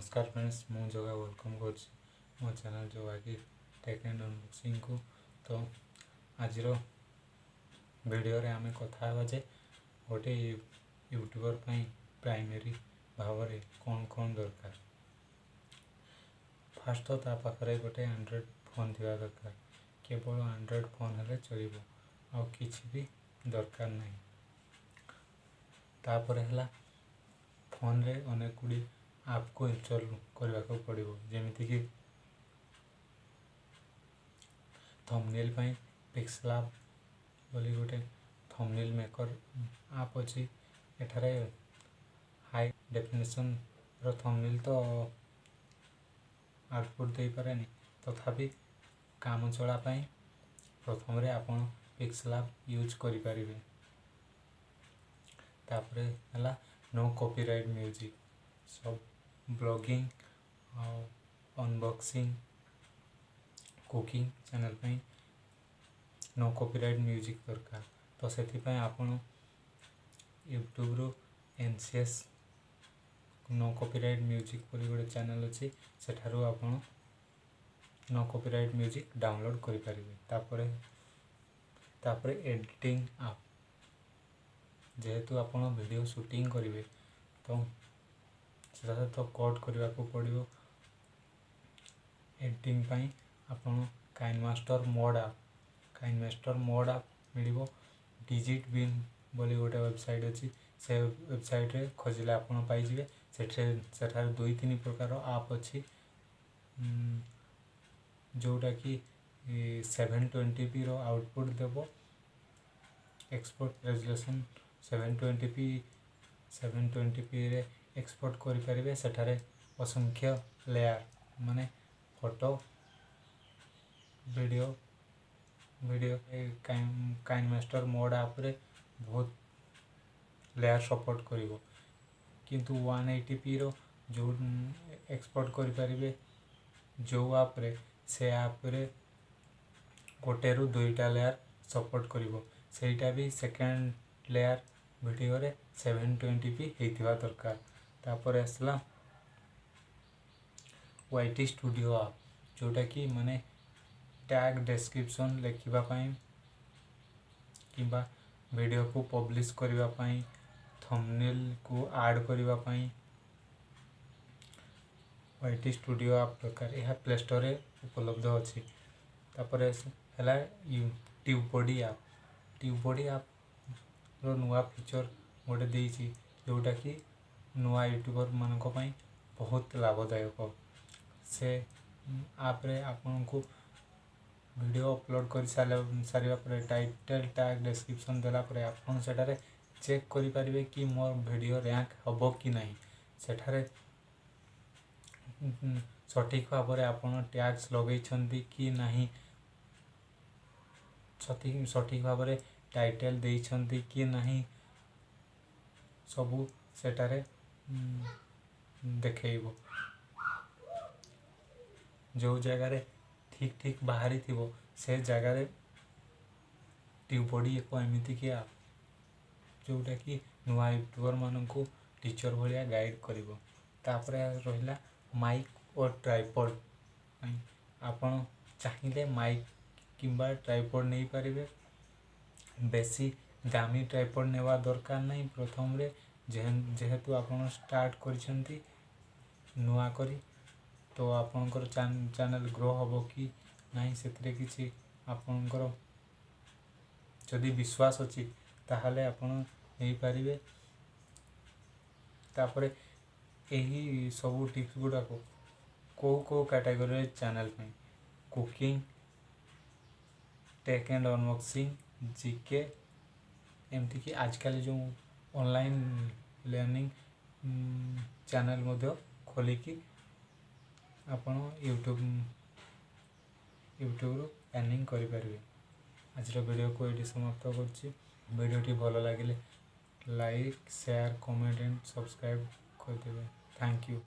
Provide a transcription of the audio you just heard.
ନମସ୍କାର ଫ୍ରେଣ୍ଡସ୍, ମୁଁ ଜଗା welcome କରୁଛି ମୋ ଚ୍ୟାନେଲ୍ ଜଗାକି ଟେକ୍ ଆଣ୍ଡ ଅନବକ୍ସିଂକୁ। ତ ଆଜିର ଭିଡ଼ିଓରେ ଆମେ କଥା ହେବା ଯେ ଗୋଟେ ୟୁଟ୍ୟୁବର୍ ପାଇଁ ପ୍ରାଇମେରୀ ଭାବରେ କ'ଣ କ'ଣ ଦରକାର। ଫାଷ୍ଟ ତ ତା ପାଖରେ ଗୋଟେ ଆଣ୍ଡ୍ରଏଡ଼୍ ଫୋନ୍ ଥିବା ଦରକାର। କେବଳ ଆଣ୍ଡ୍ରଏଡ଼୍ ଫୋନ୍ ହେଲେ ଚଳିବ, ଆଉ କିଛି ବି ଦରକାର ନାହିଁ। ତାପରେ ହେଲା ଫୋନ୍ରେ ଅନେକ ଗୁଡ଼ିଏ ଆପ୍କୁ ଇନଷ୍ଟଲ୍ କରିବାକୁ ପଡ଼ିବ, ଯେମିତିକି ଥମ୍ବନେଲ୍ ପାଇଁ ପିକ୍ସଲାବ୍ ବୋଲି ଗୋଟେ ଥମ୍ବନେଲ୍ ମେକର୍ ଆପ୍ ଅଛି। ଏଠାରେ ହାଇ ଡେଫିନେସନ୍ର ଥମ୍ବନେଲ୍ ତ ଆଉଟପୁଟ୍ ଦେଇପାରେନି, ତଥାପି କାମ ଚଳା ପାଇଁ ପ୍ରଥମରେ ଆପଣ ପିକ୍ସଲାବ୍ ୟୁଜ୍ କରିପାରିବେ। ତାପରେ ହେଲା ନୋ କପିରାଇଟ୍ ମ୍ୟୁଜିକ୍। ସବୁ ବ୍ଲଗିଂ ଆଉ ଅନବକ୍ସିଂ, କୁକିଂ ଚ୍ୟାନେଲ୍ ପାଇଁ ନୋ କପିରାଇଟ୍ ମ୍ୟୁଜିକ୍ ଦରକାର। ତ ସେଥିପାଇଁ ଆପଣ ୟୁଟ୍ୟୁବରୁ NCS no copyright music ବୋଲି ଗୋଟେ ଚ୍ୟାନେଲ୍ ଅଛି, ସେଠାରୁ ଆପଣ ନୋ କପିରାଇଟ୍ ମ୍ୟୁଜିକ୍ ଡାଉନଲୋଡ଼୍ କରିପାରିବେ। ତାପରେ ଏଡ଼ିଟିଂ ଆପ୍। ଯେହେତୁ ଆପଣ ଭିଡ଼ିଓ ସୁଟିଂ କରିବେ, ତ ସେଟା ତ କଟ୍ କରିବାକୁ ପଡ଼ିବ। ଏଡ଼ିଟିଂ ପାଇଁ ଆପଣ କାଇନ୍ ମାଷ୍ଟର ମୋଡ଼ ଆପ୍ ମିଳିବ। ଡିଜିଟ୍ ବିନ୍ ବୋଲି ଗୋଟେ ୱେବସାଇଟ୍ ଅଛି, ସେ ୱେବସାଇଟ୍ରେ ଖୋଜିଲେ ଆପଣ ପାଇଯିବେ। ସେଠାରେ ଦୁଇ ତିନି ପ୍ରକାର ଆପ୍ ଅଛି, ଯେଉଁଟାକି 720pର ଆଉଟପୁଟ୍ ଦେବ। ଏକ୍ସପୋର୍ଟ ରେଜୁଲେସନ୍ 720p, 720pରେ ଏକ୍ସପୋର୍ଟ କରିପାରିବେ। ସେଠାରେ ଅସଂଖ୍ୟ ଲେୟାର, ମାନେ ଫଟୋ, ଭିଡ଼ିଓ କାଇନ୍ ମାଷ୍ଟର ମୋଡ଼ ଆପ୍ରେ ବହୁତ ଲେୟାର ସପୋର୍ଟ କରିବ। କିନ୍ତୁ 1080pର ଯେଉଁ ଏକ୍ସପୋର୍ଟ କରିପାରିବେ ଯେଉଁ ଆପ୍ରେ, ସେ ଆପ୍ରେ ଗୋଟେରୁ ଦୁଇଟା ଲେୟାର ସପୋର୍ଟ କରିବ। ସେଇଟା ବି ସେକେଣ୍ଡ ଲେୟାର ଭିଡ଼ିଓରେ 720p ହେଇଥିବା ଦରକାର। ତାପରେ ଆସିଲା ୱାଇ ଟି ଷ୍ଟୁଡ଼ିଓ ଆପ୍, ଯେଉଁଟାକି ମାନେ ଟ୍ୟାଗ୍, ଡେସ୍କ୍ରିପସନ୍ ଲେଖିବା ପାଇଁ କିମ୍ବା ଭିଡ଼ିଓକୁ ପବ୍ଲିଶ କରିବା ପାଇଁ, ଥମ୍ବନେଲ୍କୁ ଆଡ଼୍ କରିବା ପାଇଁ ୱାଇ ଟି ଷ୍ଟୁଡ଼ିଓ ଆପ୍ ଦରକାର। ଏହା ପ୍ଲେ ଷ୍ଟୋରରେ ଉପଲବ୍ଧ ଅଛି। ତାପରେ ହେଲା ଟ୍ୟୁବ୍ ବଡ଼ି ଆପ୍। ଟ୍ୟୁବ୍ ବଡ଼ି ଆପ୍ର ନୂଆ ଫିଚର୍ ଗୋଟେ ଦେଇଛି, ଯେଉଁଟାକି ନୂଆ ୟୁଟ୍ୟୁବର୍ମାନଙ୍କ ପାଇଁ ବହୁତ ଲାଭଦାୟକ। ସେ ଆପ୍ରେ ଆପଣଙ୍କୁ ଭିଡ଼ିଓ ଅପଲୋଡ଼ କରି ସାରିବା ପରେ, ଟାଇଟେଲ୍, ଟ୍ୟାଗ୍, ଡେସ୍କ୍ରିପସନ୍ ଦେଲା ପରେ ଆପଣ ସେଠାରେ ଚେକ୍ କରିପାରିବେ କି ମୋର ଭିଡ଼ିଓ ର୍ୟାଙ୍କ ହେବ କି ନାହିଁ। ସେଠାରେ ସଠିକ୍ ଭାବରେ ଆପଣ ଟ୍ୟାଗ୍ସ ଲଗେଇଛନ୍ତି କି ନାହିଁ, ସଠିକ୍ ଭାବରେ ଟାଇଟେଲ୍ ଦେଇଛନ୍ତି କି ନାହିଁ, ସବୁ ସେଠାରେ ଦେଖେଇବ। ଯେଉଁ ଜାଗାରେ ଠିକ୍ ଠିକ୍ ବାହାରିଥିବ, ସେ ଜାଗାରେ ଟ୍ୟୁବ୍ ଏକ ଏମିତିକି ଆପ୍, ଯେଉଁଟାକି ନୂଆ ୟୁଟ୍ୟୁବର୍ମାନଙ୍କୁ ଟିଚର୍ ଭଳିଆ ଗାଇଡ଼୍ କରିବ। ତାପରେ ରହିଲା ମାଇକ୍ ଓ ଟ୍ରାଇପଡ଼୍ ପାଇଁ। ଆପଣ ଚାହିଁଲେ ମାଇକ୍ କିମ୍ବା ଟ୍ରାଇପଡ଼୍ ନେଇପାରିବେ। ବେଶୀ ଦାମୀ ଟ୍ରାଇପଡ଼୍ ନେବା ଦରକାର ନାହିଁ ପ୍ରଥମରେ, ଯେହେତୁ ଆପଣ ଷ୍ଟାର୍ଟ କରିଛନ୍ତି ନୂଆ କରି। ତ ଆପଣଙ୍କର ଚ୍ୟାନେଲ୍ ଗ୍ରୋ ହେବ କି ନାହିଁ, ସେଥିରେ କିଛି ଆପଣଙ୍କର ଯଦି ବିଶ୍ୱାସ ଅଛି, ତାହେଲେ ଆପଣ ନେଇପାରିବେ। ତାପରେ ଏହି ସବୁ ଟିପ୍ସ ଗୁଡ଼ାକ କେଉଁ କେଉଁ କାଟାଗୋରୀରେ ଚ୍ୟାନେଲ୍ ପାଇଁ? Cooking, take and unboxing, GK, ଏମିତିକି ଆଜିକାଲି ଯେଉଁ ଅନଲାଇନ୍ ଲର୍ଣ୍ଣିଂ ଚ୍ୟାନେଲ୍ ମଧ୍ୟ ଖୋଲିକି ଆପଣ ୟୁଟ୍ୟୁବରୁ ଅର୍ନିଂ କରିପାରିବେ। ଆଜିର ଭିଡ଼ିଓକୁ ଏଇଠି ସମାପ୍ତ କରୁଛି। ଭିଡ଼ିଓଟି ଭଲ ଲାଗିଲେ like, share, comment and subscribe କରିଦେବେ। Thank you.